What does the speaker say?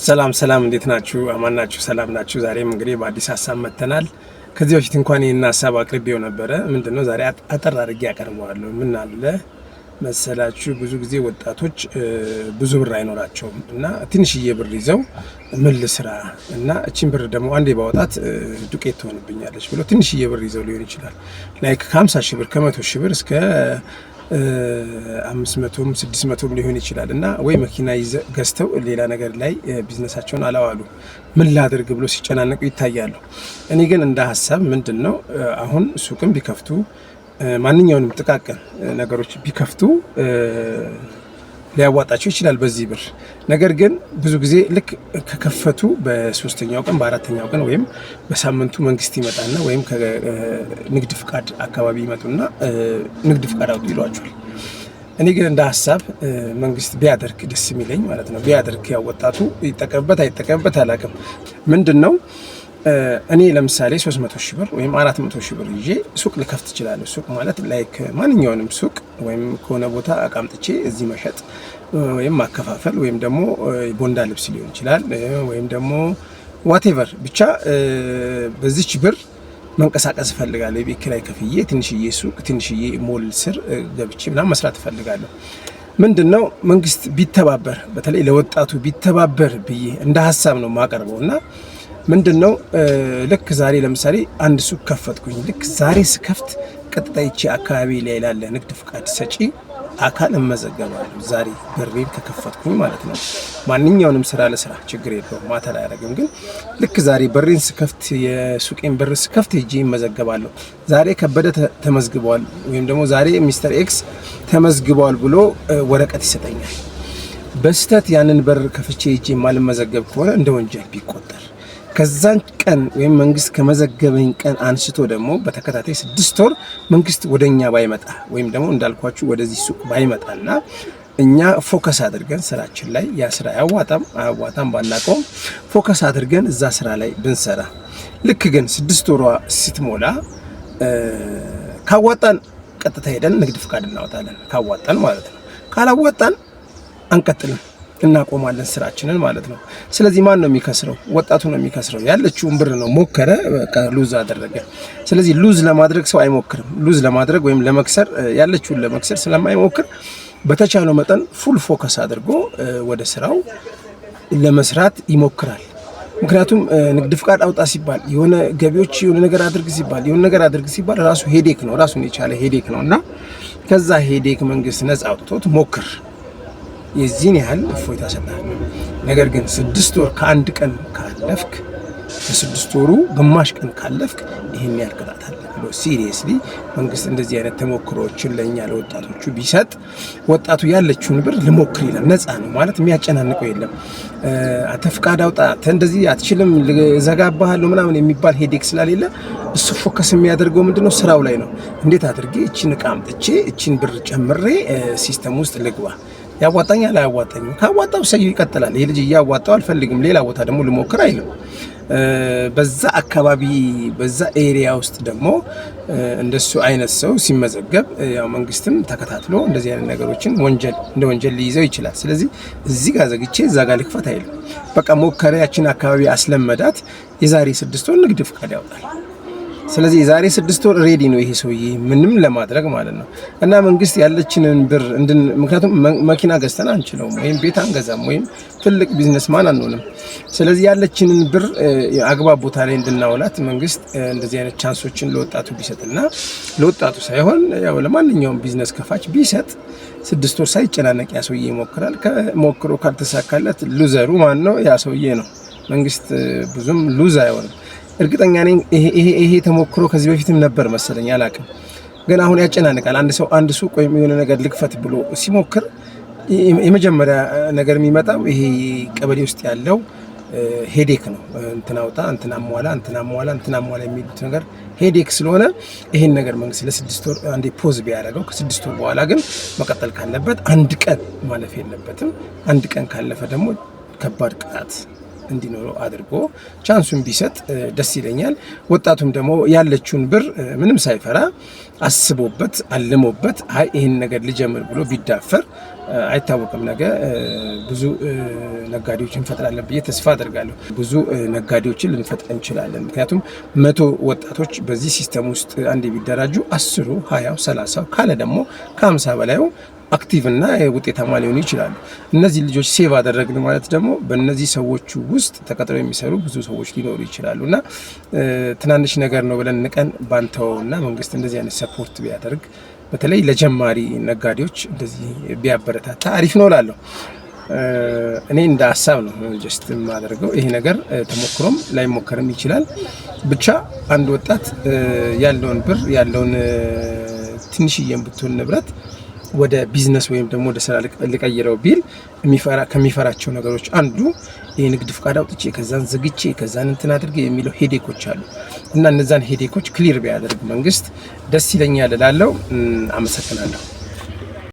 ሰላም ሰላም፣ እንዴት ናችሁ? አማን ናችሁ? ሰላም ናችሁ? ዛሬም እንግዲህ በአዲስ ሀሳብ መጥተናል። ከዚህ በፊት እንኳን ይህን ሀሳብ አቅርቤው ነበረ። ምንድን ነው፣ ዛሬ አጠር አድርጌ አቀርበዋለሁ። ምን አለ መሰላችሁ፣ ብዙ ጊዜ ወጣቶች ብዙ ብር አይኖራቸውም እና ትንሽዬ ብር ይዘው ምን ልስራ እና እቺን ብር ደግሞ አንዴ ባወጣት ዱቄት ትሆንብኛለች ብሎ ትንሽዬ ብር ይዘው ሊሆን ይችላል። Like ከ50 ሺህ ብር፣ ከ100 ሺህ ብር እስከ 500ም 600ም ሊሆን ይችላል እና ወይ መኪና ገዝተው ሌላ ነገር ላይ ቢዝነሳቸውን አላዋሉ፣ ምን ላድርግ ብሎ ሲጨናነቁ ይታያሉ። እኔ ግን እንደ ሀሳብ ምንድን ነው፣ አሁን ሱቅም ቢከፍቱ፣ ማንኛውንም ጥቃቅን ነገሮች ቢከፍቱ ሊያዋጣቸው ይችላል በዚህ ብር። ነገር ግን ብዙ ጊዜ ልክ ከከፈቱ በሶስተኛው ቀን፣ በአራተኛው ቀን ወይም በሳምንቱ መንግስት ይመጣና ወይም ከንግድ ፍቃድ አካባቢ ይመጡና ንግድ ፍቃድ አውጡ ይሏቸዋል። እኔ ግን እንደ ሀሳብ መንግስት ቢያደርግ ደስ የሚለኝ ማለት ነው፣ ቢያደርግ፣ ያው ወጣቱ ይጠቀምበት አይጠቀምበት አላውቅም። ምንድን ነው፣ እኔ ለምሳሌ 300 ሺህ ብር ወይም 400 ሺህ ብር ይዤ ሱቅ ልከፍት እችላለሁ። ሱቅ ማለት like ማንኛውንም ሱቅ ወይም ከሆነ ቦታ እቃ አምጥቼ እዚህ መሸጥ ወይም ማከፋፈል ወይም ደግሞ ቦንዳ ልብስ ሊሆን ይችላል ወይም ደግሞ whatever፣ ብቻ በዚች ብር መንቀሳቀስ እፈልጋለሁ። የቤት ኪራይ ከፍዬ ትንሽዬ ሱቅ፣ ትንሽዬ ሞል ስር ገብቼ ምናምን መስራት እፈልጋለሁ። ምንድን ነው፣ መንግስት ቢተባበር፣ በተለይ ለወጣቱ ቢተባበር ብዬ እንደ ሀሳብ ነው የማቀርበው። እና ምንድን ነው፣ ልክ ዛሬ ለምሳሌ አንድ ሱቅ ከፈትኩኝ። ልክ ዛሬ ስከፍት ቀጥታ ይቺ አካባቢ ላይ ላለ ንግድ ፍቃድ ሰጪ አካል እመዘገባለሁ። ዛሬ በሬን ከከፈትኩኝ ማለት ነው። ማንኛውንም ስራ ለስራ ችግር የለውም፣ matter አያደርግም። ግን ልክ ዛሬ በሬን ስከፍት፣ የሱቄን በር ስከፍት ሄጄ እመዘገባለሁ። ዛሬ ከበደ ተመዝግበዋል ወይም ደግሞ ዛሬ Mister X ተመዝግበዋል ብሎ ወረቀት ይሰጠኛል። በስህተት ያንን በር ከፍቼ ሄጄ የማልመዘገብ ከሆነ እንደ ወንጀል ቢቆጠር፣ ከዛን ቀን ወይም መንግስት ከመዘገበኝ ቀን አንስቶ ደግሞ በተከታታይ 6 ወር መንግስት ወደኛ ባይመጣ ወይም ደግሞ እንዳልኳችሁ ወደዚህ ሱቅ ባይመጣና እኛ focus አድርገን ስራችን ላይ፣ ያ ስራ ያዋጣም አያዋጣም ባናውቀውም focus አድርገን እዛ ስራ ላይ ብንሰራ፣ ልክ ግን 6 ወሯ ስትሞላ ካዋጣን ቀጥታ ሄደን ንግድ ፍቃድ እናወጣለን። ካዋጣን ማለት ነው። ካላዋጣን አንቀጥልም፣ እናቆማለን ስራችንን ማለት ነው። ስለዚህ ማን ነው የሚከስረው? ወጣቱ ነው የሚከስረው። ያለችውን ብር ነው፣ ሞከረ፣ በቃ lose አደረገ። ስለዚህ lose ለማድረግ ሰው አይሞክርም። Lose ለማድረግ ወይም ለመክሰር፣ ያለችውን ለመክሰር ስለማይሞክር በተቻለው መጠን full focus አድርጎ ወደ ስራው ለመስራት ይሞክራል። ምክንያቱም ንግድ ፍቃድ አውጣ ሲባል፣ የሆነ ገቢዎች የሆነ ነገር አድርግ ሲባል፣ የሆነ ነገር አድርግ ሲባል ራሱ headache ነው፣ ራሱን የቻለ headache ነው። እና ከዛ headache መንግስት ነጻ አውጥቶት ሞክር፣ የዚህን ያህል እፎይታ ሰጣል። ነገር ግን 6 ወር ከአንድ ቀን ካለፍክ፣ በ6 ወሩ ግማሽ ቀን ካለፍክ ይህን ያህል ቅጣት አለ ብሎ seriously መንግስት እንደዚህ አይነት ተሞክሮዎችን ለእኛ ለወጣቶቹ ቢሰጥ ወጣቱ ያለችውን ብር ልሞክር ይላል። ነፃ ነው ማለት የሚያጨናንቀው የለም። አንተ ፍቃድ አውጣ፣ አንተ እንደዚህ አትችልም፣ ዘጋባሃለሁ ምናምን የሚባል headache ስለሌለ እሱ focus የሚያደርገው ምንድነው? ስራው ላይ ነው። እንዴት አድርጌ እቺን እቃ አምጥቼ እቺን ብር ጨምሬ system ውስጥ ልግባ፣ ያዋጣኛል አያዋጣኝም? ካዋጣው ሰውዬው ይቀጥላል። ይሄ ልጅ እያዋጣው አልፈልግም፣ ሌላ ቦታ ደግሞ ልሞክር አይልም። በዛ አካባቢ፣ በዛ area ውስጥ ደግሞ እንደሱ አይነት ሰው ሲመዘገብ ያው መንግስትም ተከታትሎ እንደዚህ አይነት ነገሮችን ወንጀል እንደ ወንጀል ሊይዘው ይችላል። ስለዚህ እዚህ ጋር ዘግቼ እዛ ጋር ልክፈት አይልም። በቃ ሞከረ፣ ያችን አካባቢ አስለመዳት። የዛሬ 6 ወር ንግድ ፍቃድ ያወጣል። ስለዚህ የዛሬ 6 ወር ready ነው ይሄ ሰውዬ ምንም ለማድረግ ማለት ነው። እና መንግስት ያለችንን ብር እንድን ምክንያቱም መኪና ገዝተን አንችለውም፣ ወይም ቤት አንገዛም፣ ወይም ትልቅ businessman አንሆንም። ስለዚህ ያለችንን ብር አግባብ ቦታ ላይ እንድናውላት መንግስት እንደዚህ አይነት chance ኦችን ለወጣቱ ቢሰጥና ለወጣቱ ሳይሆን ያው ለማንኛውም ቢዝነስ ከፋች ቢሰጥ 6 ወር ሳይጨናነቅ ያ ሰውዬ ይሞክራል። ከሞክሮ ካልተሳካለት loser ኡ ማን ነው? ያ ሰውዬ ነው። መንግስት ብዙም lose አይሆንም። እርግጠኛ ነኝ ይሄ ተሞክሮ ከዚህ በፊትም ነበር መሰለኝ፣ አላቅም። ግን አሁን ያጨናንቃል። አንድ ሰው አንድ ሱቅ ወይም የሆነ ነገር ልክፈት ብሎ ሲሞክር የመጀመሪያ ነገር የሚመጣው ይሄ ቀበሌ ውስጥ ያለው headache ነው። እንትን አውጣ፣ እንትን አሟላ፣ እንትን አሟላ፣ እንትን አሟላ የሚሉት ነገር headache ስለሆነ ይሄን ነገር መንግስት ለ6 ወር አንዴ pause ቢያደርገው፣ ከ6 ወር በኋላ ግን መቀጠል ካለበት አንድ ቀን ማለፍ የለበትም። አንድ ቀን ካለፈ ደግሞ ከባድ ቅጣት እንዲኖረው አድርጎ chance ኡን ቢሰጥ ደስ ይለኛል። ወጣቱም ደግሞ ያለችውን ብር ምንም ሳይፈራ አስቦበት አልሞበት አይ ይህን ነገር ልጀምር ብሎ ቢዳፈር አይታወቅም፣ ነገ ብዙ ነጋዴዎችን እንፈጥራለን ብዬ ተስፋ አደርጋለሁ። ብዙ ነጋዴዎችን ልንፈጥር እንችላለን። ምክንያቱም 100 ወጣቶች በዚህ system ውስጥ አንድ ቢደራጁ 10ሩ፣ 20ው፣ 30ው ካለ ደግሞ ከ50 በላዩ active እና ውጤታማ ሊሆኑ ይችላሉ። እነዚህ ልጆች save አደረግን ማለት ደግሞ በእነዚህ ሰዎች ውስጥ ተቀጥረው የሚሰሩ ብዙ ሰዎች ሊኖሩ ይችላሉ። እና ትናንሽ ነገር ነው ብለን ንቀን ባንተወው እና መንግስት እንደዚህ አይነት support ቢያደርግ፣ በተለይ ለጀማሪ ነጋዴዎች እንደዚህ ቢያበረታታ አሪፍ ነው እላለሁ። እኔ እንደ ሀሳብ ነው just የማደርገው። ይሄ ነገር ተሞክሮም ላይሞከርም ይችላል። ብቻ አንድ ወጣት ያለውን ብር፣ ያለውን ትንሽዬም ብትሆን ንብረት ወደ ቢዝነስ ወይም ደግሞ ወደ ስራ ልቀይረው ቢል ከሚፈራቸው ነገሮች አንዱ የንግድ ፍቃድ አውጥቼ፣ ከዛን ዘግቼ፣ ከዛን እንትን አድርጌ የሚለው headache ኦች አሉ። እና እነዛን headache ኦች clear ቢያደርግ መንግስት ደስ ይለኛል እላለሁ። አመሰግናለሁ።